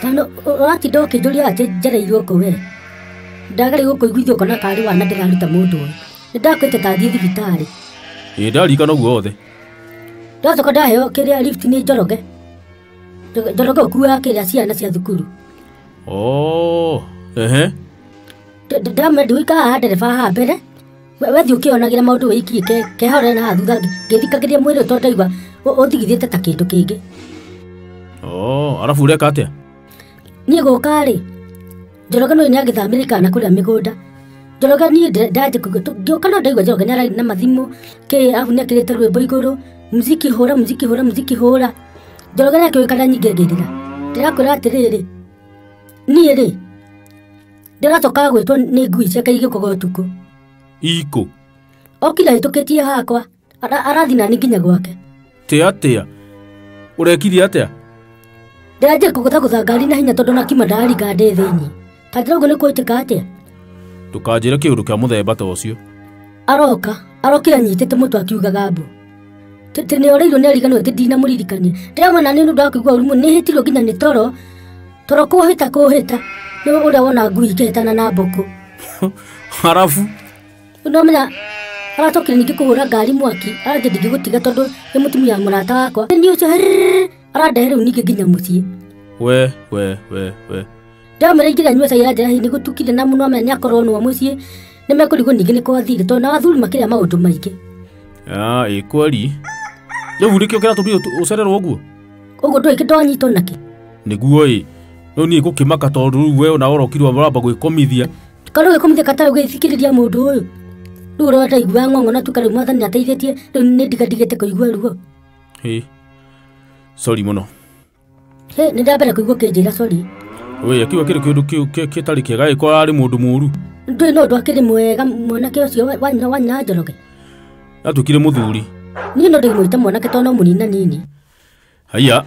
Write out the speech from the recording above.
Tano ũratinda ũkĩnjũria atĩ njereirwo kũ we. Ndagĩrĩirwo kũiguithio kana karĩ wana ndĩraruta mũndũ ũyũ. Nĩndakwĩte ta thiĩ thibitarĩ. Ĩ ndarikana ũguo wothe. Ndacoka ndaheo kĩrĩa lift nĩ Njoroge. Njoroge ũkuaga kĩrĩa ciana cia thukuru. Oh, ehe. Ndamwĩra ndigũikara haha ndereba haha mbere. Wethiĩ ũkĩonagĩra maũndũ wĩikie kehorere na haha thutha ngĩthikagĩrĩria mwĩrĩ tondũ ndaigua ũthigithĩte ta kĩndũ kĩngĩ. Oh, arabu ũreka atĩa? Niĩ gũka rĩ, Njoroge no nĩagĩthamĩire kana kũrĩa mĩgũnda. Njoroge niĩ ndanjia ngĩũka no ndaigua Njoroge nĩararia na mathimũ kĩ arabu nĩekĩrĩte rwĩmbo igũrũ, muziki hũra muziki hũra muziki hũra. Njoroge nĩakĩũĩ kana nyingĩ ngĩrĩra. Ndĩrakwĩra atĩrĩrĩ, niĩ rĩ, ndĩracokaga gwĩtwo nĩ ngui ciake igĩũkaga ũtukũ. Ikũ? Okire ahĩtũkĩtie hakwa, arathiĩ nani nginya gwake. Tĩ atĩa? Ũrekire atĩa? Ndĩranjia kũgũthagũtha ngari na hinya tondũ na kiuma ndararinga ndĩ thĩinĩ. Ta njĩra ũguo nĩ kũhĩtĩka atĩa? Ndũkanjĩre kĩũndũ kĩa mũthemba ta ũcio. Aroka, arokire anyitĩte mũtwe akiugaga mbu. Tĩ nĩorĩirwo nĩ ariganĩrwo atĩ ndinamũririkania. Ndĩramwona nĩ ũndũ wa kũigua ũru mũno, nĩhĩtirwo nginya nĩ toro. Toro kũhĩta kũhĩta. Nĩ ũrĩa wona ngui ikĩhĩtana na mbũkũ. Arabu? Nĩwamenya aracokire ningĩ kũhũra ngari mwaki, aranjia ndingĩgũtiga tondũ nĩ mũtumia wa mũrata wakwa. Nĩ ũcio hererere, arandehe rĩu ningĩ nginya mũciĩ. We, we, we, we. Ndamwĩra ingĩra nyue cai aranjĩra hihi nĩgũtukire na mũno amenya nĩakorwo nĩwe mũciĩ, nĩmekũrigwo ningĩ nĩ kwathire tondũ na athuri makĩrĩa maũndũ maingĩ. Ah, ĩ kweri. Rĩu nĩkĩo kĩratũmire ũcererwo ũguo? Ũguo ndũĩ kĩndonyitwo nakĩ? Nĩguo ĩ. Rĩu niĩ ngũkĩmaka tondũ rĩu we ona ũrokire ũramba gwĩkomithia. Korwo gwĩkomithia katarĩ gwĩthikĩrĩria mũndũ ũyũ. Rĩu ũrĩa ndaiguaga ng'ong'o na tuka rĩu mwathani nĩateithĩtie, rĩu nĩ ndigandigĩte kũigua ruo. Hĩ. Sorry mũno. Hĩ, nĩ ndambere kũigua ũkĩnjĩra sorry. We, akiuga kĩrĩ kĩũndũ kĩu kĩtarĩ kĩega ĩkorwo arĩ mũndũ mũũru. Ndũĩ no ũndũ akĩrĩ mwega mwanake ũcio wa nyina Njoroge. Atuĩkire mũthuri. Niĩ no ndĩmwĩte mwanake tondũ no mũnina nini. Haiya.